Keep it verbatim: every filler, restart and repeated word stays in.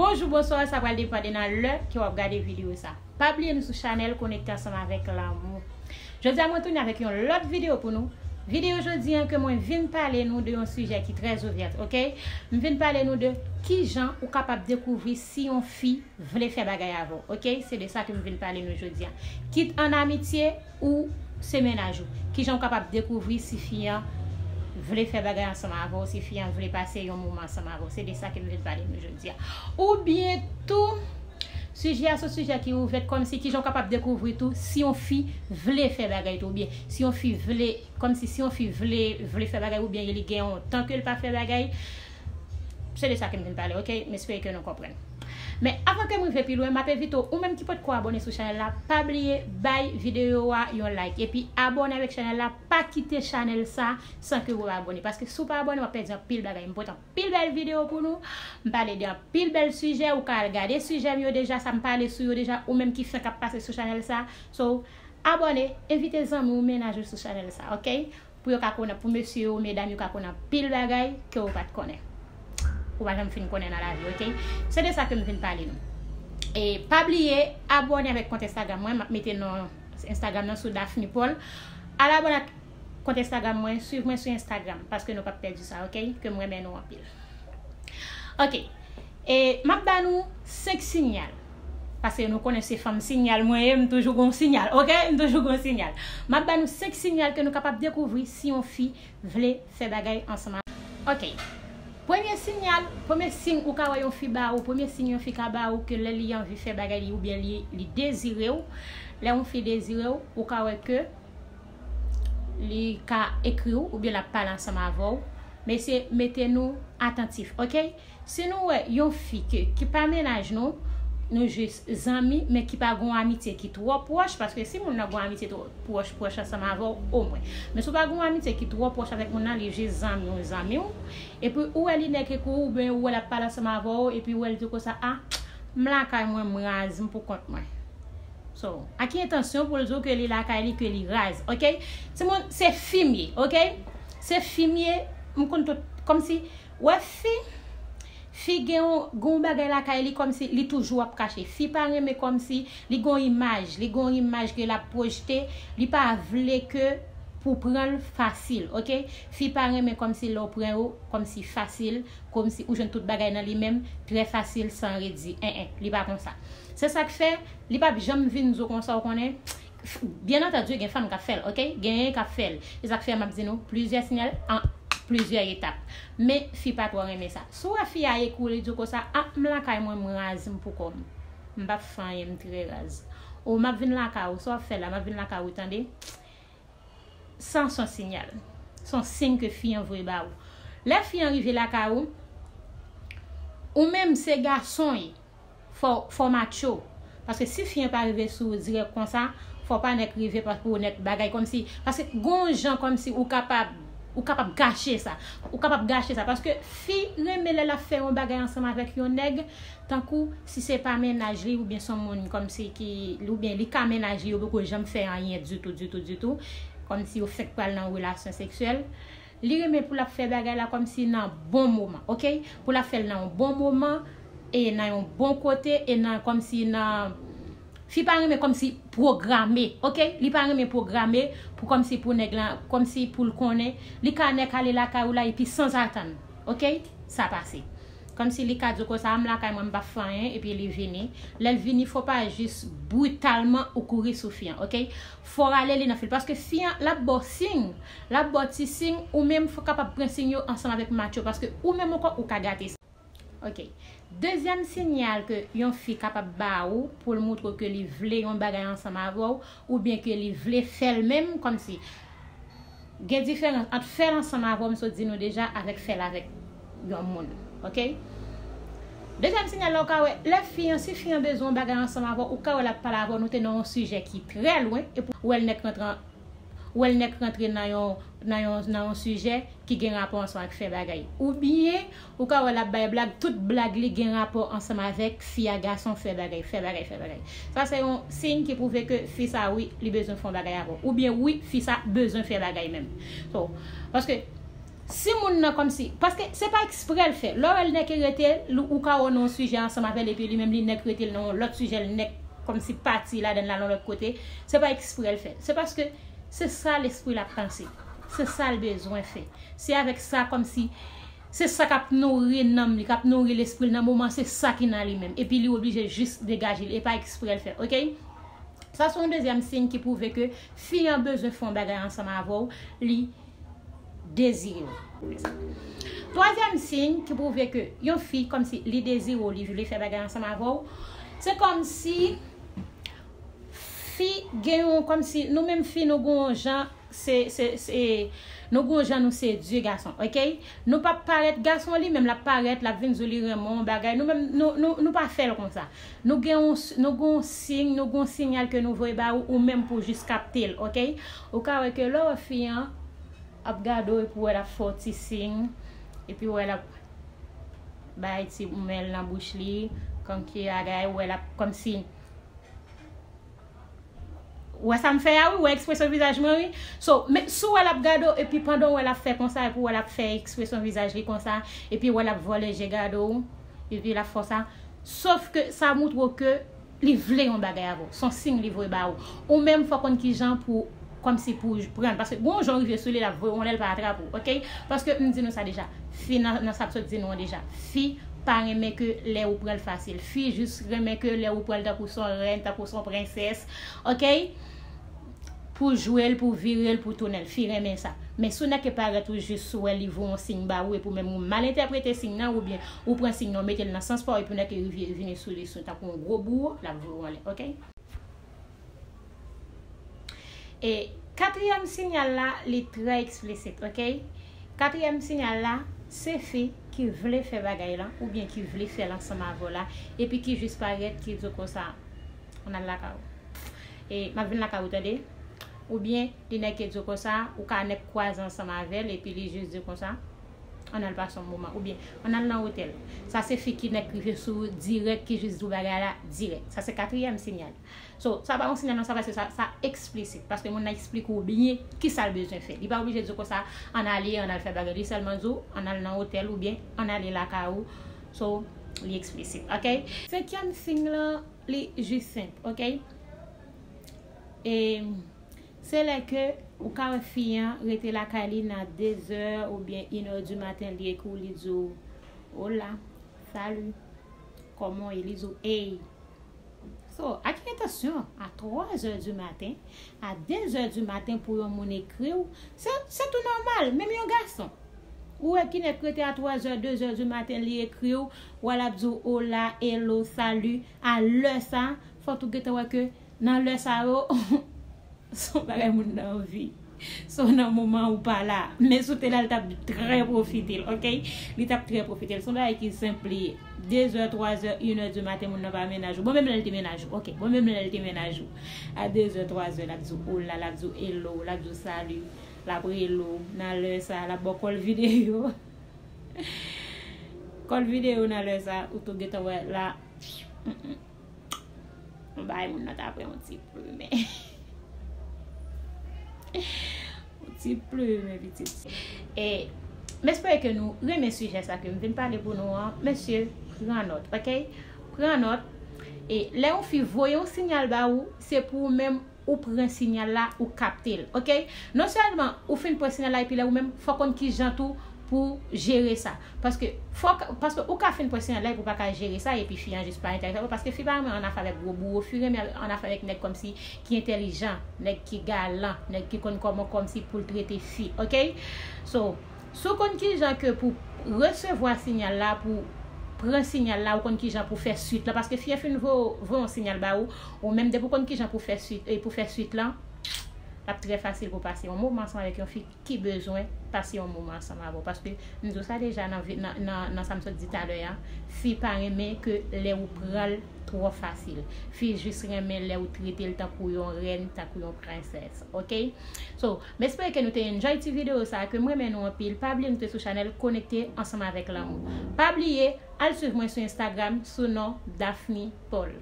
Bonjou, bonswa, sa pral depann de nan lè ke w ap gade videyo sa. Pa bliye nou sou chanèl Konekte Ansanm Avèk Lanmou. Jodi a mwen tounen avèk yon lòt videyo pou nou. Videyo jodi an ke mwen vin pale nou de yon sijè ki trè ouvè, oke? M vin pale nou de kijan ou kapab dekouvri si yon fi vle fè bagay avè w, oke? Se de sa ke m vin pale nou jodi a. Kit an amitye ou se mennaj ou. Kijan ou kapab dekouvri si fi an vle fè bagay ansanm avè w, si fi an vle pase yon moman ansanm avè w. Se de sa ke m vin pale nou jodi a. Oubyen tou, sijè a se yon sijè ki ouvè, kòmsi kijan ou kapab dekouvri tou si yon fi vle fè bagay tou, oubyen si yon fi vle, kòmsi si yon fi vle, vle fè bagay oubyen li gen yon tan ke l pa fè bagay. Se de sa ke m vin pale, oke? M espere ke nou konprann. Men avan ke m rive pi lwen, m ap envite w, ou menm ki potko abòne sou chanèl la, pa bliye bay videyo a yon like. Epi abòne avèk chanèl la, pa kite chanèl sa san ke w abòne. Paske si w pa abòne, w ap pèdi anpil bagay. M pote anpil bèl videyo pou nou. M pale de anpil bèl sijè. Ou ka al gade sijè m yo deja, sa m pale sou yo deja. Ou menm ki fenk ap pase sou chanèl sa. So, abòne, envite zanmi w, mennaj ou sou chanèl sa, oke? Pou yo ka konnen, pou mesye yo, medam yo ka konnen anpil bagay ke w pa t konnen. Ou pa janm fin konnen nan lavi, oke? Se de sa ke m vin pale nou. E pa bliye abòne avèk kont Instagram mwen, m ap mete non Instagram nan sou Daphne Paul. Al abòne ak kont Instagram mwen, swiv mwen sou Instagram, paske nou p ap pèdi sa, oke? Ke m renmen nou anpil. Oke. E m ap ba nou senk siyal. Paske nou konnen se fanm siyal mwen ye, m toujou gon siyal, oke? M toujou gon siyal. M ap ba nou senk siyal ke nou kapab dekouvri si yon fi vle fè bagay ansanm avè w. Oke. Premye siyal, premye siy ou ka wè yon fi ba ou, premye siy yon fi ka ba ou ke lè li anvi fè bagay li oubyen li, li dezire w, lè yon fi dezire w, ou ka wè ke li ka ekri w oubyen l ap pale ansanm avè w. Mesye, mete nou atantif, oke? Si nou wè yon fi ke, ki pa mennaj nou, nou jis zanmi, men ki pa gon amitye ki twò pwòch, paske si moun nan gon amitye twò pwòch, pwòch ansanm avè w, omwen. Men si w pa gon amitye ki twò pwòch avèk moun nan, li jis zanmi w, zanmi w, epi ou wè li nèk ekou w, oubyen ou wè l ap pale ansanm avè w, epi ou wè l di w konsa, a, m lakay mwen, m raz, m pou kont mwen. So, a ki entansyon pou l di w ke li lakay li, ke li raz, oke? Timoun, se fi m ye, oke? Se fi m ye, m konn tout, kòmsi, wè fi, fi gen yon, gen yon bagay lakay li kòmsi li toujou ap kache. Fi pa renmen kòmsi li gen yon imaj, li gen yon imaj ke l ap pwojte, li pa vle ke pou pran l fasil, oke? Fi pa renmen kòmsi lè w pran yo kòmsi fasil, kòmsi ou jwenn tout bagay nan li menm, trè fasil, san redi. En, en, li pa konsa. Se sa k fè, li p ap janm vin di w konsa, ou konnen. Byen antandi, gen fanm k ap fè l, oke? Genyen k ap fè l. Se sa k fè m ap di nou, plizyè siyal an plizyè etap. Men, fi pa twò renmen sa. Si w wè fi a ekri w, li di w konsa, a, m lakay mwen, m raz, m pou kò m. M p ap fè anyen, m trè raz. O, m ap vin lakay ou, sa w ap fè la, m ap vin lakay ou, tande? Sa se yon siyal. Se yon siy ke fi an voye ba ou. Lè fi an rive lakay ou, ou menm se gason ye, fò, fò w macho. Paske si fi an pa rive sou ou dirèk konsa, fò w pa nèk rive pa pou w nèk bagay kòmsi, paske gon jan kòmsi ou kapab, ou kapab gache sa. Ou kapab gache sa. Paske fi renmen lè l ap fè yon bagay ansanm avèk yon nèg, tankou si se pa mennaj li oubyen se yon moun kòmsi ki, oubyen li ka mennaj li, yo poko janm fè anyen ditou, ditou, ditou. Kòmsi yo fèk pral nan yon relasyon seksyèl. Li renmen pou l ap fè bagay la kòmsi nan bon moman, oke? Pou l ap fè l nan yon bon moman, e nan yon bon kote, e nan kòmsi nan, fi pa renmen kòmsi pwograme, oke? Li pa renmen pwograme pou kòmsi pou nèg la, kòmsi pou l konnen, li ka nèk ale lakay ou la epi sanzatann, oke? Sa pase. Kòmsi li ka di w konsa, a, m lakay mwen, m p ap fè anyen, epi li vini. Lè l vini, fò w pa jis britalman ou kouri sou fi an, oke? Fò w rale li nan fil, paske fi an, l ap ba w siy, l ap ba w ti siy, ou menm fò w kapab pran siy yo ansanm avèk macho, paske ou menm ankò, ou ka gate sa. Oke. Dezyèm siyal ke yon fi kapab ba ou pou l moutre w ke li vle yon bagay ansanm avè w, oubyen ke li vle fè l menm, kòmsi gen diferans ant fè l ansanm avè w, m sot di nou deja, avèk fè l avèk yon moun. Oke? Dezyèm siyal la, ou ka wè, lè fi an, si fi an bezwen yon bagay ansanm avè w, ou ka wè l ap pale avè w, nou te nan yon sijè ki trè lwen, epi ou wè l nèk rantre, ou wè l nèk rantre nan yon, nan yon, nan yon sijè ki gen rapò ansanm ak fè bagay. Oubyen, ou ka wè l ap bay blag, tout blag li gen rapò ansanm avèk fi a, gason, fè bagay, fè bagay, fè bagay. Sa se yon siy ki pwouve ke fi sa, wi, li bezwen fè yon bagay avè w. Oubyen, wi, fi sa bezwen fè bagay menm. So, paske Si moun nan kòmsi, paske se pa eksprè l fè. Lè w wè l nèk rete l, ou ka wè nan yon sijè ansanm avè l, epi li menm li nèk rete l nan yon lòt sijè, l nèk kòmsi pati ladan l al yon lòt kote. Se pa eksprè l fè. Se paske se sa lespri l ap panse. Se sa l bezwen fè. Se avèk sa kòmsi, se sa k ap nouri nanm li, k ap nouri lespri l nan moman, se sa ki nan li menm. Epi li oblije jis degaje l, e pa eksprè l fè, oke? Sa se yon dezyèm siy ki pwouve ke fi an bezwen fè yon bagay ansanm avè w, li dezire w. Twazyèm siy ki pwouve ke yon fi kòmsi li dezire w, li vle fè bagay ansanm avè w, se kòmsi fi gen yon, kòmsi nou menm fi nou gen yon jan, se, se, se, nou gen yon jan nou sedui gason, oke? Nou p ap parèt gason li menm, l ap parèt, l ap vin di w li renmen w, bagay, nou menm, nou, nou, nou pa fè l konsa. Nou gen yon, nou gen yon siy, nou gen yon siyal ke nou voye ba ou, ou menm pou jis kapte l, oke? Ou ka wè ke lè w wè fi an ap gade w epi w wè l ap fè w ti siy, epi w wè l ap bay ti men l nan bouch li, kanke bagay, w wè l ap kòmsi, w wè sa m fè a wi, w wè ekspresyon vizaj mwen wi. So, men si w wè l ap gade w, epi pandan w wè l ap fè konsa, epi w wè l ap fè ekspresyon vizaj li konsa, epi w wè l ap vòlè je gade w, epi l ap fè w sa, sof ke sa montre w ke li vle yon bagay avè w. Se yon siy li voye ba ou. Ou menm fò konn kijan pou, kòmsi pou pran l. Paske gon jan w rive sou li, l ap voye w anlè, l pa atrape w, oke? Paske m di nou sa deja. Fi nan, nan sa m sot di nou an deja. Fi pa renmen ke lè ou pran l fasil. Fi jis renmen ke lè ou pran l tankou se yon rèn, tankou se yon prensès, oke? Pou jwe l, pou vire l, pou tounen l. Fi renmen sa. Men si w nèk parèt ou jis wè li voye yon siy ba ou, epi w menm ou mal entèprete siy nan, oubyen ou pran siy nan, ou mete l nan sans pa w, epi w nèk rive vini sou li, sou tankou yon gwo bouwo, l ap voye w anlè, oke? E katriyèm siyal la, li trè eksplisit, oke? Katriyèm siyal la, se fi ki vle fè bagay lan, oubyen ki vle fè l ansanm avè w la, epi ki jis parèt, ki di w konsa, ann al lakay ou. E m ap vin lakay ou, tande? Oubyen, li nèk di w konsa, ou ka nèk kwaze ansanm avè l, epi li jis di w konsa, ann al pase yon moman. Oubyen, ann al nan otèl. Sa se fi ki nèk rive sou ou dirèk, ki jis di w bagay la dirèk. Sa se katriyèm siyal. So, sa pa yon siyal non, sa paske sa, sa eksplisit. Paske moun nan eksplike w byen kisa l bezwen fè. Li pa oblije di w konsa, ann ale, ann al fè bagay. Li sèlman di w, ann al nan otèl oubyen ann ale lakay ou. So, li eksplisit, oke? Senkyèm siy lan, li jis senp, oke? E se lè ke ou ka wè fi an rete lakay li nan dezè oubyen inè di maten, li ekri w, li di w, "Hola, salut, comment est?" Li di w, "Hey." So, a ki entansyon, a twazè di maten, a dezè di maten pou yon moun ekri w, se, se tou nòmal, menm yon gason. Ou wè ki nèk rete a twazè, dezè di maten, li ekri w, wè l ap di w, "Hola, hello, salut." A lè sa, fò w tou gentan wè ke nan lè sa yo, se yon bagay moun nan anvi. So, nan moman ou pa la. Men si w te la, li t ap trè pwofite l, oke? Li t ap trè pwofite l. Se yon bagay ki senp li ye. Dezè, twazè, inè di maten, moun nan pa mennaj ou. Bon, menm lè l te mennaj ou, oke? Bon, menm lè l te mennaj ou. A dezè, twazè, l ap di w hola, l ap di w hello, l ap di w salut, l ap rele w nan lè sa, l ap ba w kòl videyo. Kòl videyo nan lè sa, ou tou gentan wè la. Mm, mm. Yon bagay moun nan ta pran yon ti plimen. Yon ti plimen, pitit. E m espere ke nou renmen sijè sa ke m vin pale pou nou an. Mesye, pran nòt, oke? Pran nòt. E lè yon fi voye yon siyal ba ou, se pou ou menm ou pran siyal la, ou kapte l, oke? Non sèlman ou fin pran siyal la, epi lè ou menm, fò konn kijan tou pou jere sa. Paske fò, paske ou ka fin pran siyal la epi ou pa ka jere sa, epi fi an jis pa enterese avè w, paske fi pa renmen annafè avèk gwo bouwo, fi renmen annafè avèk nèg kòmsi ki entèlijan, nèg ki galan, nèg ki konn kòman kòmsi pou l trete fi, oke? So, si w konn kijan ke pou resevwa siyal la, pou pran siyal la, ou konn kijan pou fè swit la, paske fi an fin voye, voye yon siyal ba ou, ou menm depi w konn kijan pou fè swit, e pou fè swit lan, l ap trè fasil pou pase yon moman ansanm avèk yon fi ki bezwen pase yon moman ansanm avè w. Paske m di w sa deja nan, vi- nan, nan, nan sa m sot di talè a, fi pa renmen ke lè ou pran l twò fasil. Fi jis renmen lè ou trete l tankou yon rèn, tankou yon prensès. Oke? So, m espere ke nou te enjoy ti videyo sa, ke m renmen nou anpil. Pa bliye nou te sou chanèl Konekte Ansanm Avèk Lanmou. Pa bliye, al swiv mwen sou Instagram sou non Daphne Paul.